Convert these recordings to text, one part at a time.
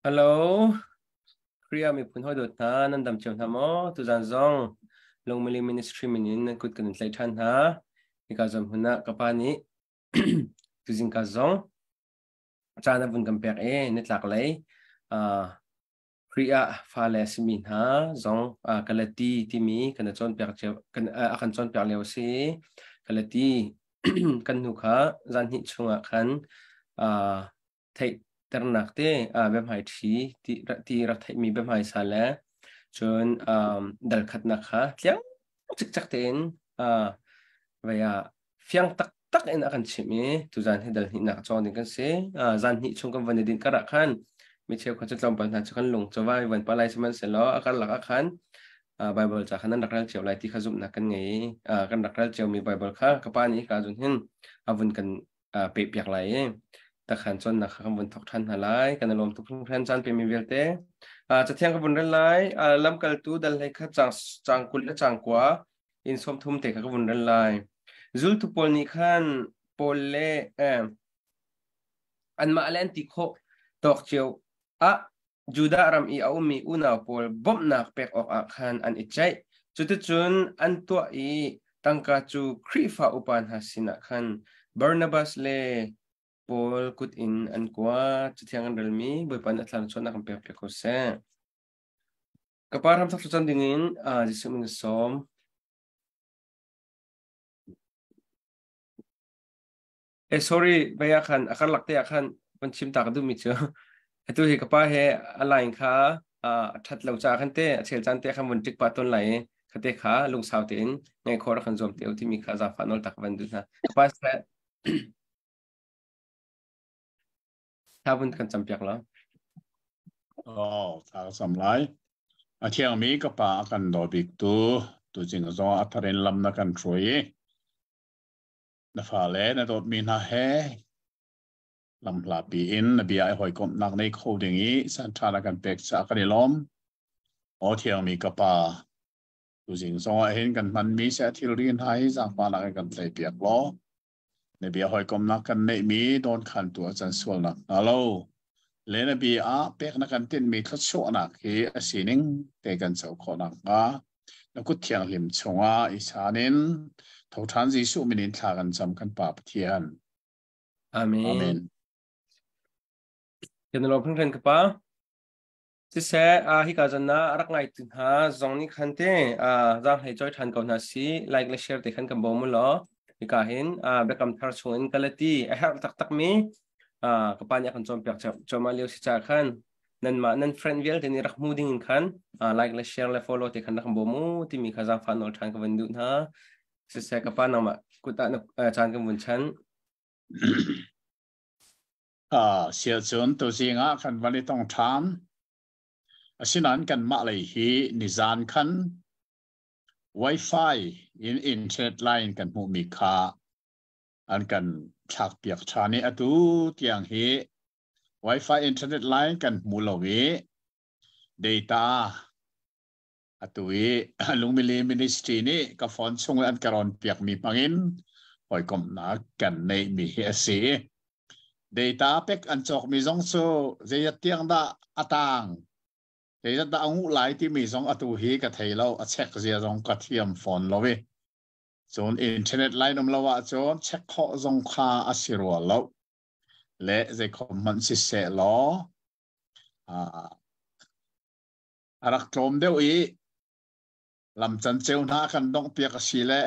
Hello. Korea miphun hawi dawt hna, nan dam cio hna maw? Tuzan zong Lungmili Ministry min in nan kut kan in tlaih ṭhan hna. Hika zon hmun ah ka pa nih tuzing ka zong caan a vun kan pek i nitlak lei Khrih ah fale a simi hna zong Galati timi kan i cawnpiak cio kan a kan cawnpiak lio a si. Galati kan hnu kha zan hnih chungah khan theihternak te biahmai ṭhi ti ti rak theihmi biahmai sa le cun dal khatnak kha tliang cikcek tein vei ah fiang taktak in a kan chimh i tuzan hi dal hnihnak cawng ding kan si. Zan hnih chung kan van i dinh kar ah khan mi cheukhat cu tlawmpal hna cu kan lung cu vai van palai sihmanhsehlaw a karlak ah khan Bible ca khan nan rak rel cio lai ti kha zumhnak kan ngei i kan rak rel ciomi Bible kha ka pa nih ka zun hin a vun kan peh piak lai i takhan cawnnak kha kan vun thawk ṭhan hna lai. Kan i lawm tuk hringhran caan pemi vialte. Cathiang ka vun rel lai. Lamkaltu dal hlei khat caang caang 20 le caang 9 in 30 te kha ka vun rel lai. Zultu pawl nih khan Paul le anmah le an ti khawh tawk cio ah Judah ram i a ummi unau pawl bawmhnak pek awkah khan an i ceih. Cuticun an tuah i tangka cu Khrihfa upa hna sinah khan Barnabas le Paul kut in an kuat. Cathiang an relmi Bawipa nih a thlarau chuahnak kan pek piak ko seh. Ka pa ram thlacam dingin Jesuh min ka sawm. Eh sorry, bai ah khan a karlak te ah khan van chim ta ka duhmi cu atu hi ka pa he a line kha a that lo ca khan te a chel caan te khan vun tik pa ton lai i khate kha lungsau tein ngai khor kan zuam te timi kha zafa nol tak van duh hna. Ka pa se tha vun kan cam piak la. Oh, tha ka sam lai. A thiangmi ka pa a kan daw bik tu tu jing zong a tharin lam na kan hruai i Na fale na dawtmi hna he lamhlapi in na bia i hawikomhnak nei kho ding i sanṭha na kan pek caah kan i lawm. Aw thiangmi ka Pa, tuzing zongah hin kan hmanmi seh thilri hna hi zaangfahnak in kan tleipiak law, na bia hawikomhnak kan neihmi dawnkhantu a can sualnak hnga lo, le na bia ah pek na kan tinhmi thluachuahnak hi a sining te kan co khawh nakhnga Na kut thianghlim chungah i chan in tho ṭhan Jesuh min in thla kan cam kan Pa Pathian. Amen. Amen. Kan lawm hringhran ka pa. Siseh, a hika zan na rak ngai tu hna zong nih khan te zang hlei choi ṭhan ko hna si like le share te khan kan bawm mu law hika hin biakam thar chung in kalati a herh taktak mi ka pa nih a kan cawnpiak cuahmah lio si ca khan nanmah nan friend vialte nih rak hmu ding in khan like le share le follow te khan rak bawm u timi kha zaangfah nawl ṭhan ka van duh hna. Siseh ka pa nangmah kut ah caan kan vun chan. Siacun tuzing ah kan van i tong ṭhan. Asinain kanmah lei hi nizan khan Wi-Fi in internet line kan hmuhmi kha an kan thlakpiak ṭhan i atu tiang hi Wi-Fi internet line kan hmu lo i data atu i Lungmili Ministry nih ka phone chung an ka rawn piakmi hmangin hawikomhnak kan neihmi hi a si. Data pek an cawkmi zong cu zeizat tiang dah a tang zeizat dah a nguh lai timi zong atu hi ka thei lo a check zia zong ka thiam fawn lo i cun internet line um lo ahcun check khawh zong kha a si rua lo. Le zeikhom hmanh siseh law a rak tlawm deuh i lam canceu hna kan dongh piak a si le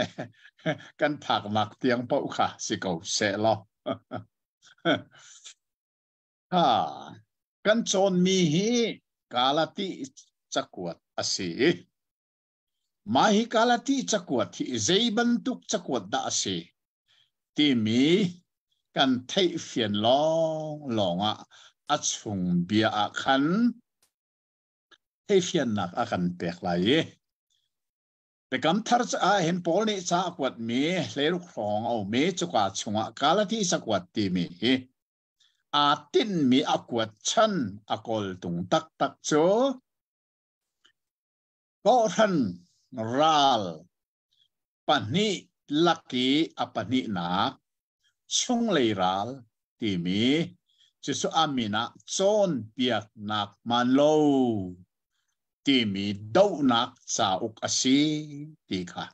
kan phaknak tiang paoh kha si ko seh law. Ha, kan cawnmi hi Galati cakuat a si i mah hi Galati cakuat hi zei bantuk cakuat dah a si? Timi kan theihfian lawnglawng ah a chung bia ah khan theihfiannak a kan pek lai i Biakam Thar caah hin Paul nih ca a kuatmi hleiruk hrawng a um i cuka chungah Galati cakuat timi hi aa tinhmi a kuat chan a kawltung taktak cu kawhhran ral pahnih lak i a pahnihnak chunglei ral. timi cucu a min ah cawnpiaknak hmaan lo timi dohnak cauk a si ti kha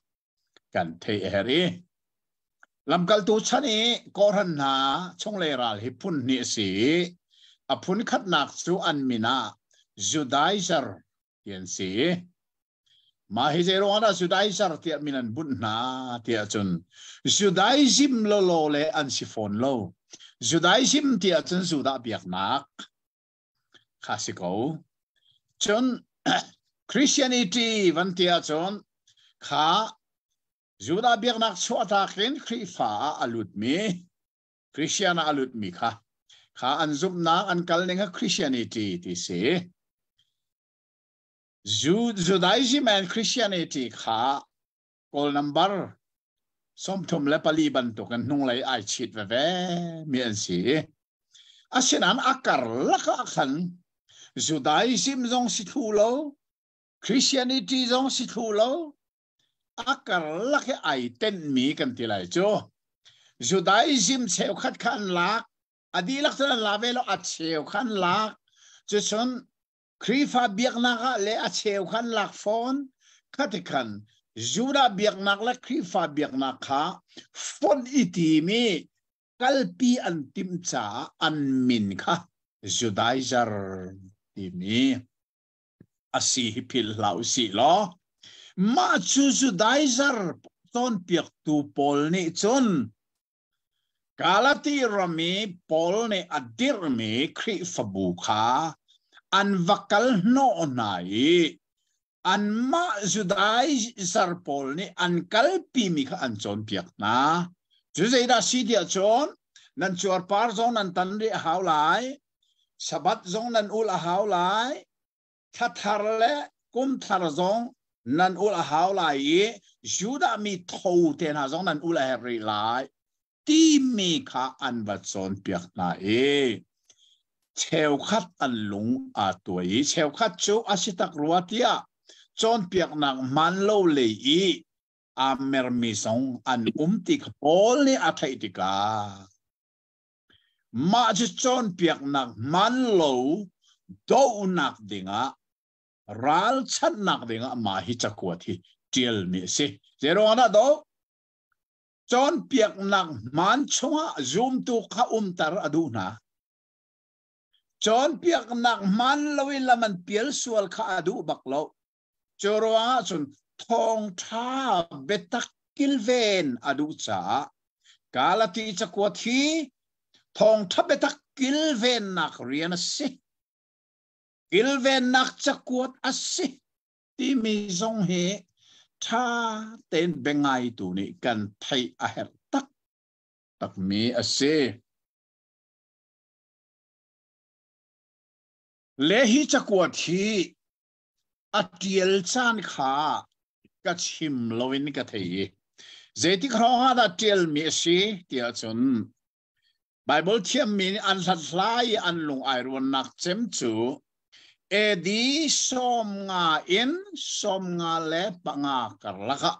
kan theih a herh i lamkaltu chan i kawhhran hna chunglei ral hi phun hnih a si i a phun khatnak cu an min ah Judaizer ti an si i mah hi zei ruangah dah Judaizer tiah min an bunh hna tiah cun Judaism lawlaw le an si fawn lo. Judaism tiah cun Judah biaknak kha si ko. Cun Christianity van ti ahcun kha Judah biaknak chuahtak in Khrihfa ah a lutmi Christian ah a lutmi kha kha an zumhnak an kal ning kha Christianity ti si. Judaism and Christianity kha Kawl number 34 bantuk in hnunglei ai chit veve mi an si. Asinain a karlak ah khan Judaism zong si thlu lo, Christianity zong si thlu lo, a karlak hi ai tenhmi kan ti lai cu. Judaism cheukhat kha an lak, a dihlak cun an la ve lo, a cheu kha an lak. Cucun Khrihfa biaknak ah le a cheu kha an lak fawn. Khati khan Judah biaknak le Khrihfa biaknak kha fonh i tim i kalpi an timh caah an min kha Judaizer timi a si hi philh hlah u sih law mah cu Judaizer cawnpiaktu pawl nih cun Galati ram i Paul nih a dirhmi Khrihfabu kha an va kal hnawh hna i anmah Judaizer pawl nih an kalpimi kha an cawnpiak hna. Cu zeidah si tiah cun nan cuarpar zong nan tan rih a hau lai, Sabbath zong nan ul a hau lai, thla thar le kum thar zong nan ul a hau lai i Judah mi tho te hna zong nan ul a herh rih lai timi kha an va cawnpiak hna i cheukhat an lung aa tuai i cheukhat cu a si tak rua tiah cawnpiaknak hmaan lo lei i aa mermi zong an um ti kha Paul nih a theih tikah mah cu cawnpiaknak hmaan lo dohnak dingah ralchanhnak dingah mah hi cakuat hi ṭialmi a si. Zeiruangah dah doh? Cawnpiaknak hmaan chungah zumtu kha umter a duh hna. Cawnpiaknak hmaan loin lam an pial sual kha a duh bak lo. Cu ruangah cun thawngṭha biatak kilven a duh caah Galati cakuat hi thawngṭha biatak kilvennak rian a si. Kilvennak cakuat a si. Timi zong hi ṭha tein biangaitu nih kan theih a herh taktakmi a si. Le hi cakuat hi a ṭial caan kha ka chim loin ka thei i zeitik hrawng ah dah ṭialmi a si tiah cun Baibal thiammi nih an hlathlai i an lung ai ruannak cem cu AD 50 in 55 karlak ah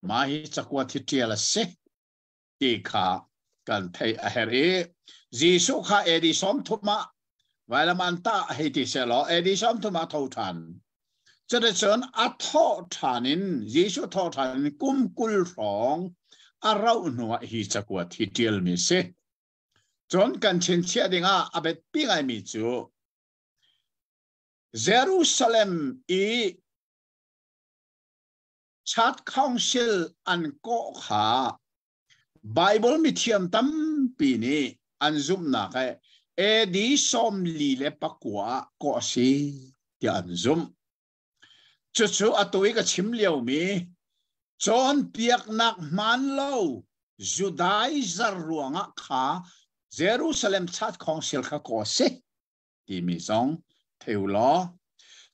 mah hi cakuat hi ṭial a si ti kha kan theih a herh i Jesuh kha AD 30 ah vailam an tah hei ti sehlaw AD 30 ah tho ṭhan. Cuticun a thawh ṭhan in Jesuh thawh ṭhan in kum 20 hrawng a rauh hnuah hi cakuat hi ṭialmi a si. Cun kan chinchiah dingah a biapi ngaimi cu Jerusalem i Church Council an kawh kha Baibal mithiam tampi nih an zumhnak ah AD 49 ah kawh a si tiah an zumh. Cucu atu i ka chim liomi cawnpiaknak hmaan lo Judaizer ruangah kha Jerusalem Church Council kha kawh a si. timi zong thei u law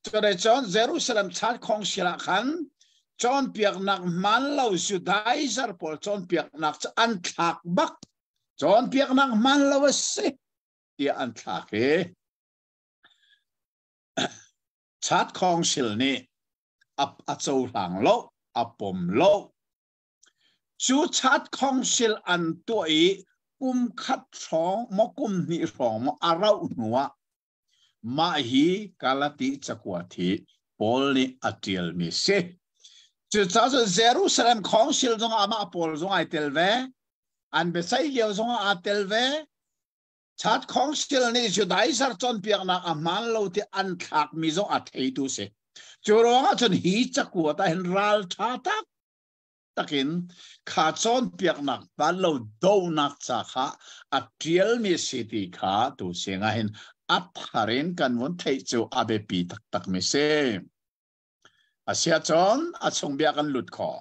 cuticun Jerusalem Church Council ah khan cawnpiaknak hmaan lo Judaizer pawl cawnpiaknak cu an thlak bak cawnpiaknak hmaan lo a si tiah an thlak i Church Council nih a, a cohlang lo a pom lo cu Church Council an tuah i kum khat hrawng maw kum hnih hrawng maw a rauh hnuah mah hi Galati cakuat hi Paul nih a ṭialmi si. Cucaah cun Jerusalem Council zongah amah Paul zong ai tel ve. An biaceih lio zongah aa tel ve. Church Council nih Judaizer cawnpiaknak a hmaan lo ti an thlakmi zong a theitu si. Cu ruangah cun hi cakuat ah hin ral ṭha tak takin kha cawnpiaknak hmaan lo donak ca kha a ṭialmi si ti kha tu siang ah hin a thar in kan vun theih cu a biapi taktakmi si. Asiahcun a chung bia kan lut khawh.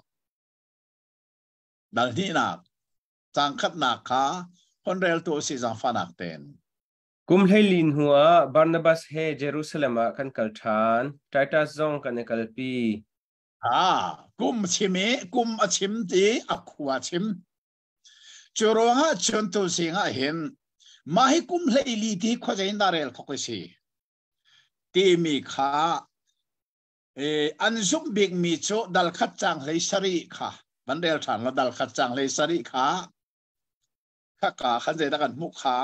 Dal hnihnak caang khatnak kha hon reltu a si zaangfahnak tein. Kum 14 hnuah Barnabas he Jerusalem ah kan kal ṭhan. Titus zong kan i kalpi. Ah, kum chim i kum a chim ti a khua chim. Cu ruangah cun tu zing ah hin mah hi kum 14 ti khuazei in dah rel khawk i si timi kha an zumh bikmi cu dal khat cang hlei sarih kha van rel ṭhan la dal khat cang hlei sarih kha khaka khan zeidah kan hmuh kha.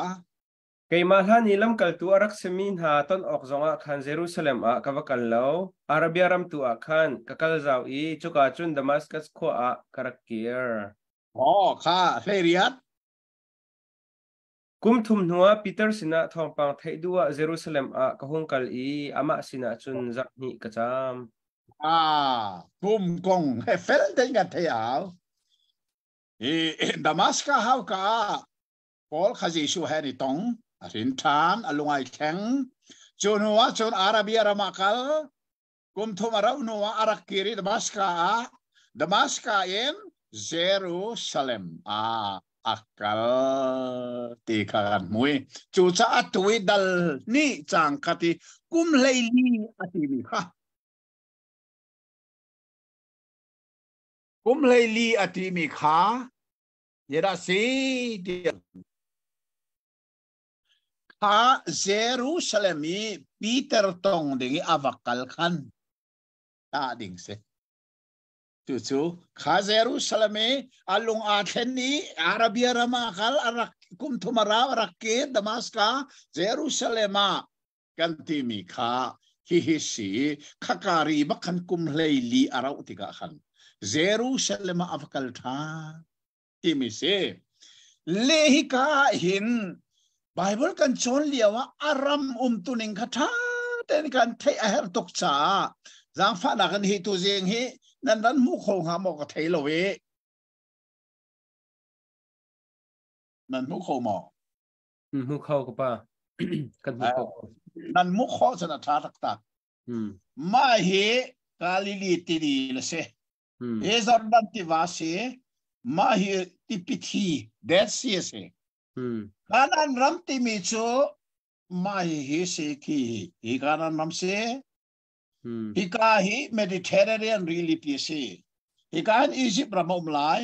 Keimah hlan i lamkaltu a rak simi hna ton awk zongah khan Jerusalem ah ka va kal lo. Arabia ram tu ah khan ka kal zau i cuka cun Damaskas khua ah ka rak kir. Aw, kha 18. Kum thum hnuah Peter sinah thawngpang theih duh ah Jerusalem ah ka hung kal i amah sinah cun zarh hnih ka caam. Ah, kum kong he fel tein kan thei au. I Damascus hauka ah Paul kha Jesuh he an i tong, a hrin ṭhan, a lung ai thleng. Cu hnu ah cun Arabia ram ah kal, kum thum a rauh hnu ah a rak kir i Damascus ah Damascus in Jerusalem ah a kal ti kha kan hmu i cucaah tu i dal nih cang kha ti kum 14 a timi kha kum 14 a timi kha dah si tiah kha Jerusalem i Peter tong ding i a va kal khan tah ding si. Cucu kha Jerusalem i a lung aa thlen i Arabia ram ah kal a rak kum thum a rau a rak kir Damascus Jerusalem ah kan timi kha hihi si khakari bak khan kum 14 a rauh tikah khan Jerusalem ah a va kal ṭhan timi si. Le hika ah hin Bible kan cawn lio ah a ram umtuning kha ṭha tein kan theih a herh tuk caah zaangfahnak in hi tu zing hi nan ran hmu kho hnga maw ka thei lo i nan hmu kho maw? Hmu kho ka pa. Kan hmu kho. Nan hmu kho cun a ṭha taktak. Mah hi Galilee tili le si. Hi Jordan tiva si. Mah hi tipi thi Dead Sea a si. Kanaan ram timi cu mah hi hi si khi hi Kanaan ram si. Hika hi Mediterranean rilipi a si. Hika hin Egypt ram a um lai.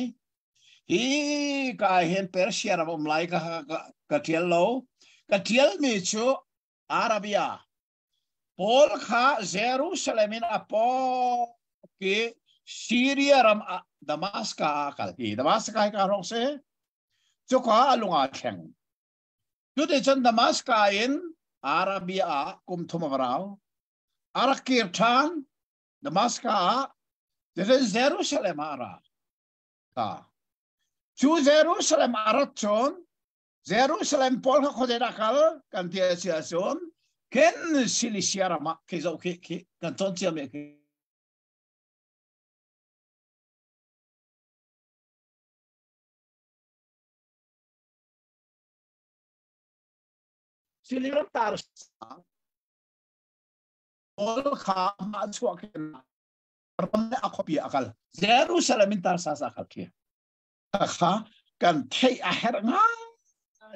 Hi ka hin Persia ram a um lai ka ka, ka tial lo. Ka tialmi cu Arabia. Paul kha Jerusalem in a pawk i Syria ram ah Damascus ah a kal. Hi Damascus hi ka rawk si. Cuka a lung aa thleng. Cuticun Damascus in Arabia ah kum thum a va rau. A rak kir ṭhan Damascus ah cutin Jerusalem ah a ra. Ka. Cu Jerusalem a rat cun Jerusalem pawl kha khuazei dah kal kan ti a si ahcun khin Cilicia ram ah khi zoh khi khi kan cawn cia mi khi Cilicia ram tar Paul kha mah chuah khin ram le a khuapi a kal Jerusalem in Tarsus a kal khi kha kan theih a herh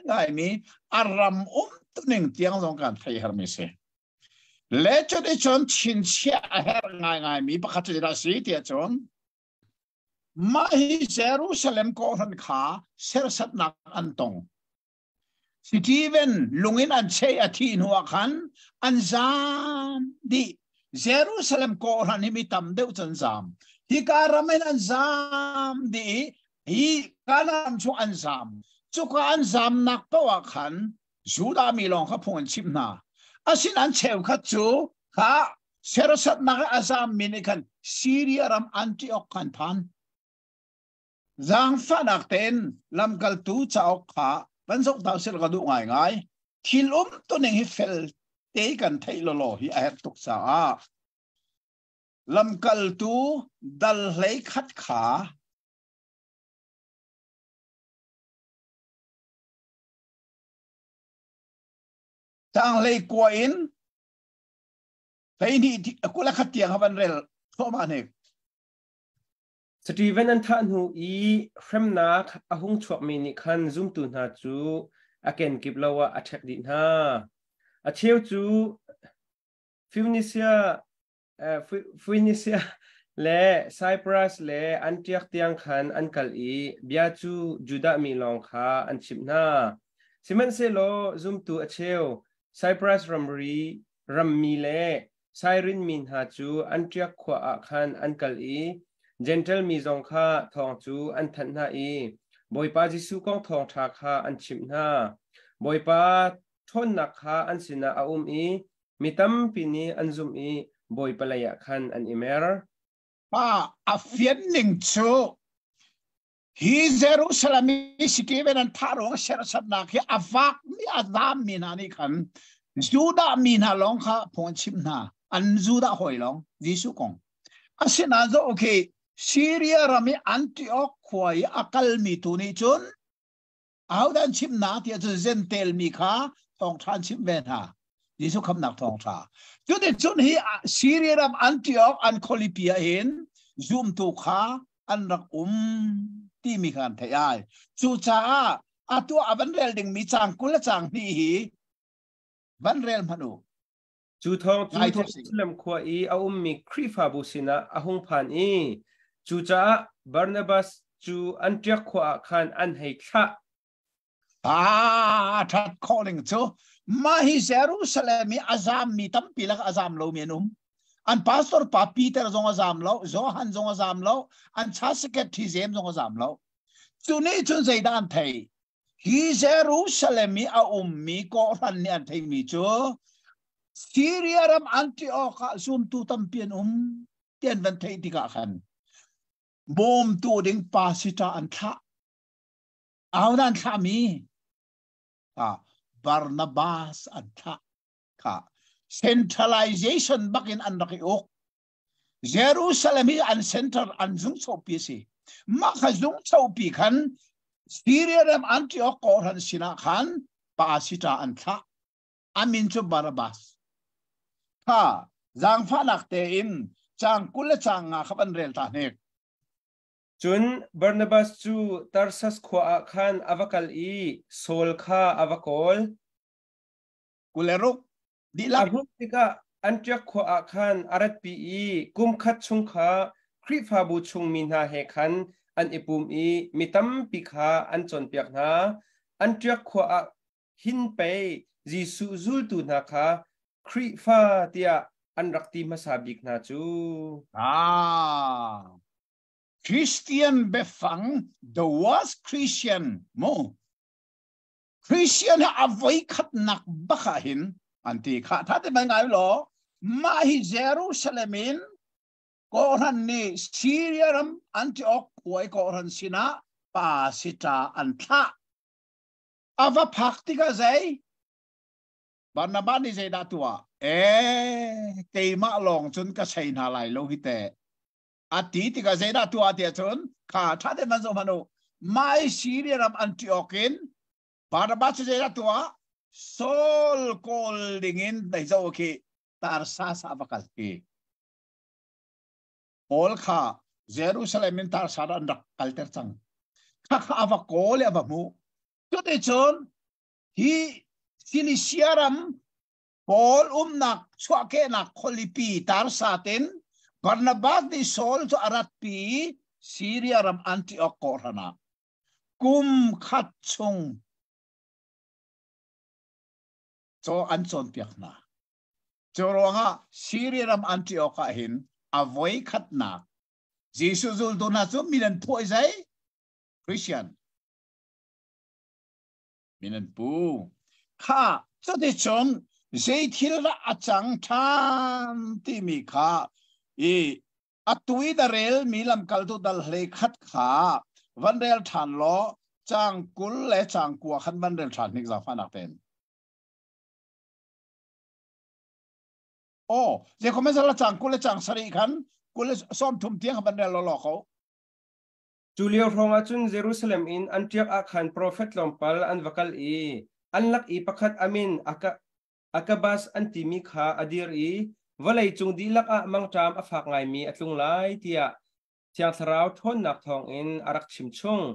ngai mi a ram um tuning tiang zong kan theih herh mi si le cun i cun chinchiah a herh ngai ngai mi pakhat cu dah si tiah cun mah hi Jerusalem kawhhran kha sersatnak an tong Stephen lungin an chei a thih hnu ah khan an zaam dih. Jerusalem kawhhran hi mi tam deuh cu an zaam. Hika ram in an zaam dih i hi Kanaan ram chung an zaam. Cuka an zamnak paoh ah khan Judah mi lawng kha phung an chimh hna. Asinain cheukhat cu kha serhsatnak i a zammi nih khan Siria ram Antioch kha an phan. Zaangfahnak tein lamkaltu cauk kha van zoh hna usih ka duh ngaingai. Thil umtuning hi fel te kan theih lawlaw hi a herh tuk caah lamkaltu dal hlei khat kha Tanghlei kua in 12 21 tiang ha van rel thluahmah hnik. Stephen an thah hnu i hremnak a hung chuakmi nih khan zumtu hna cu a kenkip lo ah a ṭhek dih hna. A cheu cu Phoenisia Phoenisia le Cyprus le Antioch tiang khan an kal i bia cu Judah mi lawng kha an chimh hna. Sihmanhsehlaw zumtu a cheu Cyprus ramri rammi le Sairin mi hna cu Antioch khua ah khan an kal i Jentail mi zong kha thawng cu an thanh hna i Bawipa Jesuh kong thawngṭha kha an chimh hna. Bawipa ṭhawnnak kha an sinah a um i Mi tampi nih an zumh i Bawipa lei ah khan an i mer. Pa a fian ning cu hi Jerusalem i Stephen an thah ruang serhsatnak hi a vakmi a zammi hna nih khan Judah mi hna lawng kha phung an chimh hna an Judah hawi lawng Jesuh kong asinain zo okay Syria ram i Antioch khua i a kalmi tu nih cun Ahodah an chimh hna tiah cun Jentail mi kha thawngṭha an chimh ve hna. Jesuh khamnak thawngṭha. Cuticun hi Syria ram Antioch an khualipi ah hin zumtu kha an rak um timi kha an theih ai. Cucaah atu a van rel dingmi caang 20 le caang hnih hi van rel hmanh u. Cu thawng cu Jerusalem khua i a ummi Khrihfabu sinah a hung phan i cucaah Barnabas cu Antioch khua ah khan an hei thlah. Ah, ṭhat khawh ning cu mah hi Jerusalem i a zammi tampi lak a zam lomi an um. An pastor pa Peter zong a zam lo, Johan zong a zam lo, an cha secretary James zong a zam lo. Cu nih cun zeidah an theih? Hi Jerusalem i a ummi kawhhran nih an theihmi cu Syria ram Antioch ah zumtu tampi an um ti an van theih tikah khan bawmtu ding pasita an thlah. Ahodah an thlahmi? Ah, Barnabas an thlah. Kha centralization bakin an rak i uk. Jerusalem hi an center an zungchopi a si. Mah kha zungchopi khan Syria ram Antioch kawhhran sinah khan pasita an thlah. A min cu Barabbas. Kha zaangfahnak tein caang 20 le caang nga kha van rel ta hnik. Cun Barnabas cu Tarsas khua ah khan a va kal i Saul kha a va kawl. 26 A hmuh tikah Antiok khua ah khan a ratpi i kum khat chung kha Khrihfabu chungmi hna he khan an i pum i mi tampi kha an cawnpiak hna. Antiok khua ah hin pei Jesuh zultu hna kha Khrihfa tiah an rak ti hmasa bik hna cu. Ah, Christian biafang the worst Christian mu Christian hi a voikhatnak bak ah hin an ti kha tha te mai ngai law mah hi Jerusalem in kawhhran nih Syria ram Antioch khua i kawhhran sinah pasita an thlah a va phak tikah zei Barnabas nih zeidah tuah e keimah lawng cun ka sei hna lai lo hi teh a ti tikah zeidah tuah tiah cun kha ṭha tein van zoh hmanh u mai Syria ram Antioch in Barnabas cu zeidah tuah Saul kawl dingin dei zoh khi Tarsas ah va kal hi Paul kha Jerusalem in Tarsas an rak kalter cang kha kha a va kawl i a va hmuh cuticun hi Cilicia ram Paul umnak chuahkehnak khualipi Tarsa tin Barnabas nih Saul cu a ratpi i Siria ram Antioch kawhhran ah kum khat chung caw an cawnpiak hna. Cu ruangah Siria ram Antioch ah hin a voi khatnak Jesuh zultu hna cu min an phuah i zei? Christian. Min an pu. Kha cuticun zei thil dah a cang ṭhan timi kha i atu i na relmi lamkaltu dal hlei khat kha van rel ṭhan law caang 20 le caang 9 khan van rel ṭhan hnik zaangfahnak tein. Aw, zei comment la caang 20 le caang 7 khan 20 le 30 tiang khan van rel law law ko. Cu lio hrawngah cun Jerusalem in Antiok ah khan profet tlawmpal an va kal i an lak i pakhat a min Agabus an timi kha a dir i vawlei cung dihlak ah mangṭam a fak ngaimi a tlung lai tiah Thiang Thlarau ṭhawnnak thawngin a rak chimchung.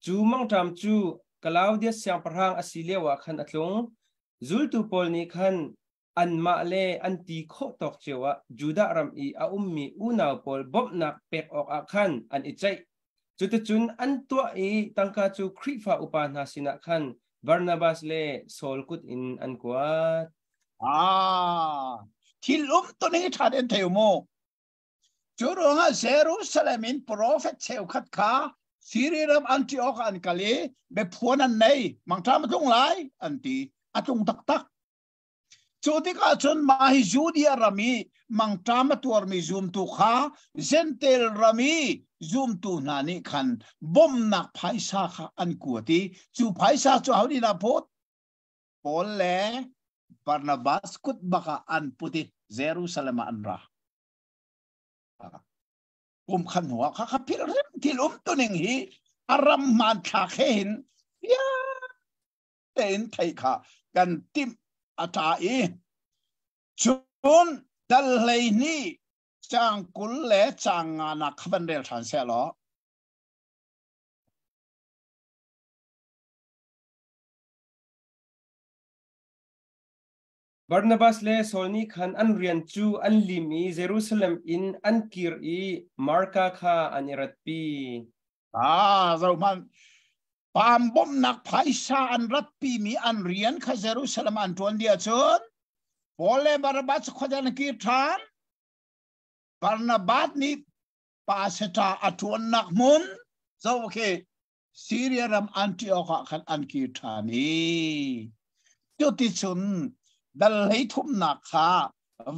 Cu mangṭam cu Klaudius siangpahrang a si lioah khan a tlung. Zultu pawl nih khan anmah le an ti khawh tawk cio ah Judah ram i a ummi unau pawl bawmhnak pek awkah khan an i ceih. Cuticun an tuah i tangka cu Khrihfa upa hna sinah khan Barnabas le Saul kut in an kuat. Ah, thil um tu ning ṭha den thei mu. Cu ruangah Jerusalem in profet cheukhat kha Syria ram Antioch an kal i biaphuan an nei. Mangṭam a tlung lai an ti. A tlung taktak. Cu tikah cun mah hi Judea ram i mangṭam a tuarmi zumtu kha Jentail ram i zumtu hna nih khan bawmhnak phaisa kha an kuat i cu phaisa cu aho nih dah phut? Paul le Barnabas kut bak ah an put i Jerusalem ah an ra. Kum khat hnu ah kha kha phil rim thil umtuning hi a ram hmanthlak he hin tein theih kha kan timh a ṭa i cun dal 12 caang 20 le caang nganak kha van rel ṭhan seh law. Barnabas le Saul nih khan an rian cu an lim i Jerusalem in an kir i Marka kha an i ratpi. Ah, zohhmanh. Paam bawmhnak phaisa an ratpimi an rian kha Jerusalem an ṭuan dih ahcun Paul le Barnabas cu khuadang an kir ṭhan. Barnabas nih paseta a ṭuannak hmun zoh khi Syria ram Antioch ah khan an kir ṭhan i cuticun dal hlei thumnak kha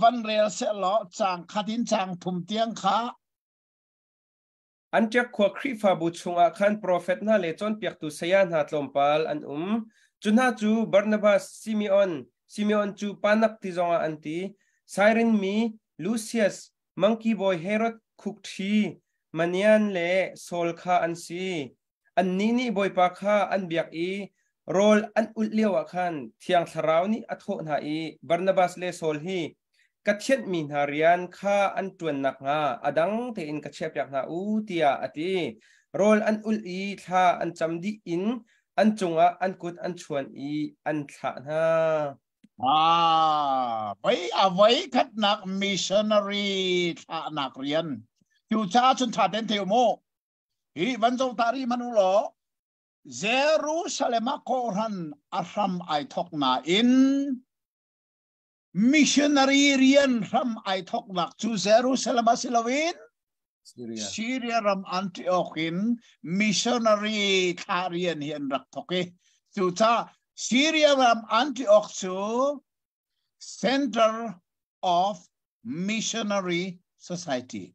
van rel sehlaw caang khat in caang thum tiang kha Antiok khua Khrihfabu chungah khan profet hna le cawnpiaktu saya hna tlawmpal an um. Cu hna cu Barnabas, Simeon, Simeon cu Panak ti zongah an ti, Sairin mi Lusias, mangki bawi Herod khukṭhi, Manian le Saul kha an si. Annih nih Bawipa kha an biak i rawl an ulh lioah khan Thiang Thlarau nih a thawh hna i Barnabas le Saul hi ka thianhmi hna rian kha an ṭuan nakhnga a dang tein ka chiahpiak hna u tiah a ti. Rawl an ulh i thla an cam dih in an cungah an kut an chuan i an thlah hna. Ah, voi a voi khatnak missionary thlahnak rian. Cucaah cun ṭha ten theu mu. Hi van zo ta rih hmanh u law Jerusalem ah kawhhran a hram ai thawk nain missionary rian hram ai thawknak cu Jerusalem ah si loin Syria. Syria ram Antioch in missionary thlah rian hi an rak thawk i cucaah Syria ram Antioch cu center of missionary society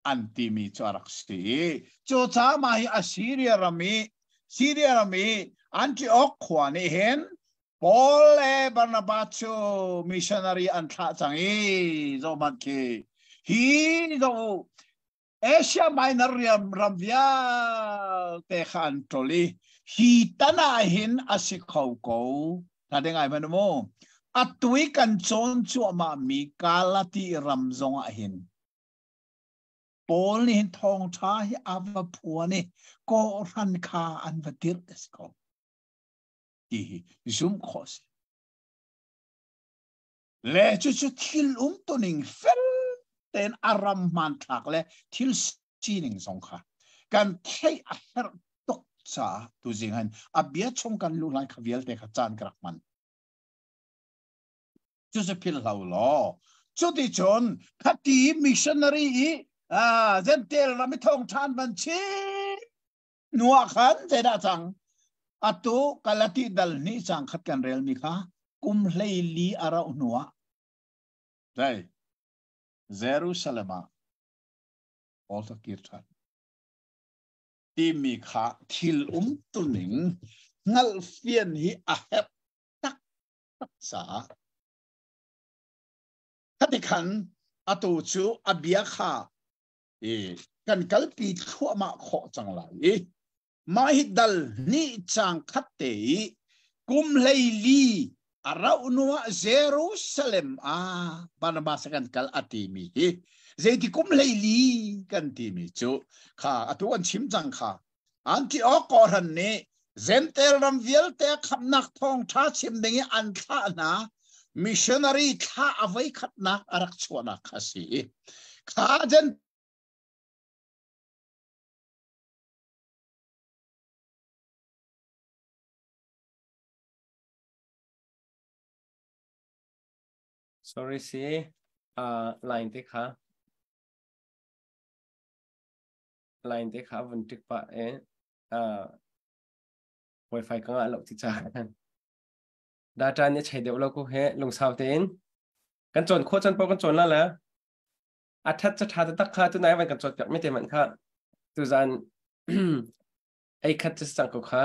an timi cu a rak si i cucaah mah hi Assyria ram i Syria ram i Antioch khua nih hin Paul le Barnabas cu missionary an thlah cang i zohhmanh khi hi zoh Asia Minor riam ram vialte kha an ṭol i hi tan ah hin a si kho ko ta ding ai hmanh mu atu i kan cawn cuahmah mi Galati ram zong ah hin Paul nih hin thawngṭha hi a va phuan i kawhhran kha an va dirh a si ko ti hi zumh khawh a si. Le cucu thil umtuning fel tein a ram hmanthlak le thil sining zong kha kan theih a herh tuk caah tuzing hin a bia chung kan luh lai kha vialte kha caan ka rak hman. Cucu philh hlah u law cuticun khati missionary i Jentail ram i thawngṭha an van chim hnu ah khan zeidah cang? Atu Galati dal hnih cang khat kan relmi kha kum 14 a rauh hnuah dai Jerusalem ah Paul ka kir ṭhan. Timi kha thil umtuning hngalhfian hi a herh taktak caah khati khan atu cu a bia kha i kan kalpi thluahmah khawh cang lai i mah hi dal hnih cang khat te i kum 14 a rauh hnu ah Jerusalem ah Barnabas kan kal a timi hi zeiti kum 14 kan timi cu kha atu an chim cang kha Antioch kawhhran nih Jentail ram vialte khamhnak thawngṭha chim ding i an thlah hna missionary thla a voikhatnak a rak chuahnak kha a si i kha Sorry si line te kha line te kha vun tik pah e wifi ka ngah lo ti ca data nih chei deuh lo ko he lungsau tein kan cawn khawh chan paoh kan cawn la la a that cha tha tak kha tu nai van kan cawn piak mi te man kha tu zan ei khat cha sang ko kha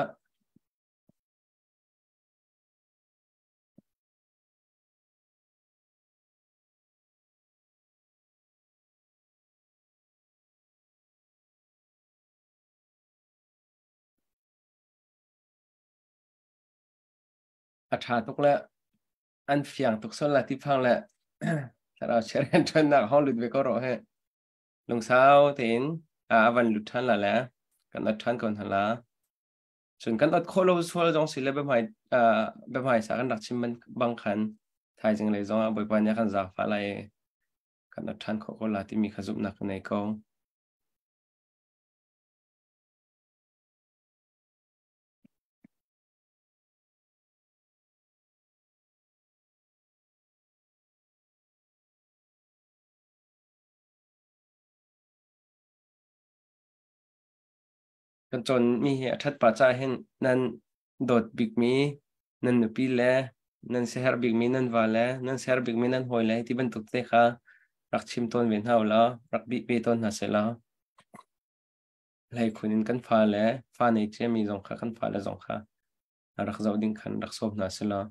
A ṭha tuk le an fiang tuk sual la ti phang le thlarau chia rianṭuannak hong lut ve ko rawh he. Lungsau tein a van lut ṭhan la le kan ot ṭhan ko hna la. Cun kan ot khawh lo sual zong si le biahmai biahmai sa kan rak chim bang khan thaizing lei zong ah Bawipa nih a kan zaangfah lai i kan ot ṭhan khawh ko la timi kha zumhnak ka nei ko. Kan cawnmi hi a ṭhat pah caah hin nan dawt bikmi nan nupi le nan siaherh bikmi nan va le nan siaherh bikmi nan hawi le ti bantuk te kha rak chim tawn ve hna u law rak bih ve tawn hna seh law hleikhun in kan fa le fa nei ciami zong kha kan fale zong kha rak zoh ding khan rak sawm hna seh law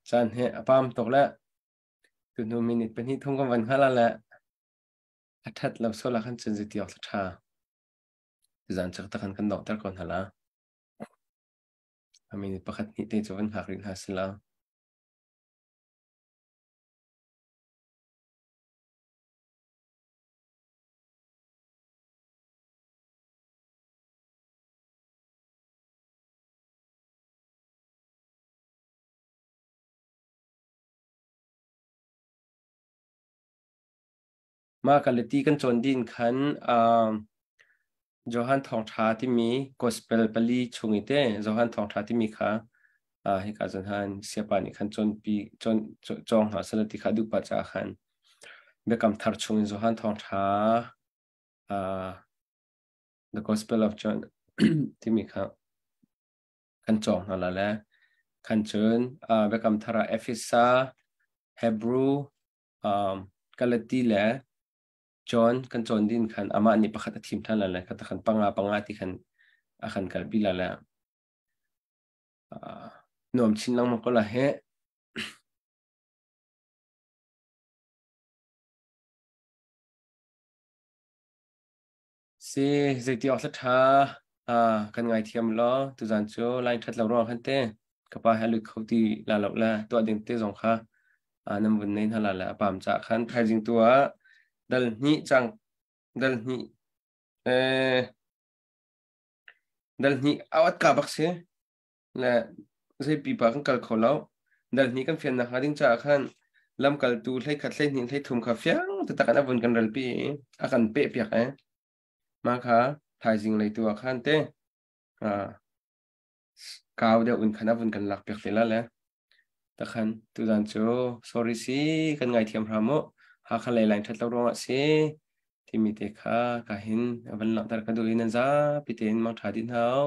Caan hi a pam tuk le tuhnu minute pahnih thum kan van hngal ah le a ṭhat lo sual ah khan cun zeiti awk ṭha. Tuzaan cu takhan kan donghter ko hna la. A minute pakhat hnih te cu van hngak rih hna sila. Mah kaleti kan cawn dih in khan Johan Thawngṭha timi Gospel pali chung i te Johan Thawngṭha timi kha hika cun han siapa nih khan cawnpi cawn cawng hna seh ti kha duh pah caah khan Biakam Thar chung in Johan Thawngṭha The Gospel of John timi kha kan cawng hna la le khan cun Biakam Thar ah Efesa, Hebrew, Galati le John kan cawn din khan amah nih pakhat a thim ṭhan la le kha khan panga panga ti khan a kan kalpi la le nuam chin lengmang ko la he. Si, zeiti awk ṭha kan ngaithiam law tuzaan cu line ṭhat lo ruang khan te. Ka pa he lut kho ti la lo le tuah ding te zong kha nan vun nei hna la le a pam ca khan thaizing tu ah dal hnih cang dal hnih eh dal hnih awat ka bak si le zei pipa kan kal kho lo. Dal hnih kan fian nakhnga ding caah khan lamkaltu 11 12 13 kha fiang taktak in a vun kan relpi i a kan pehpiak e. Mah kha thaizing lei tu ah khan te kau deuh in khan a vun kan lakpiak te la le. Takhan tuzan cu sorry si kan ngaithiam hram mu. Hakha lei line ṭhat lo ruangah si timi te kha ka hin a van langhter ka duh i nan zapi tein mangṭha dih hna u.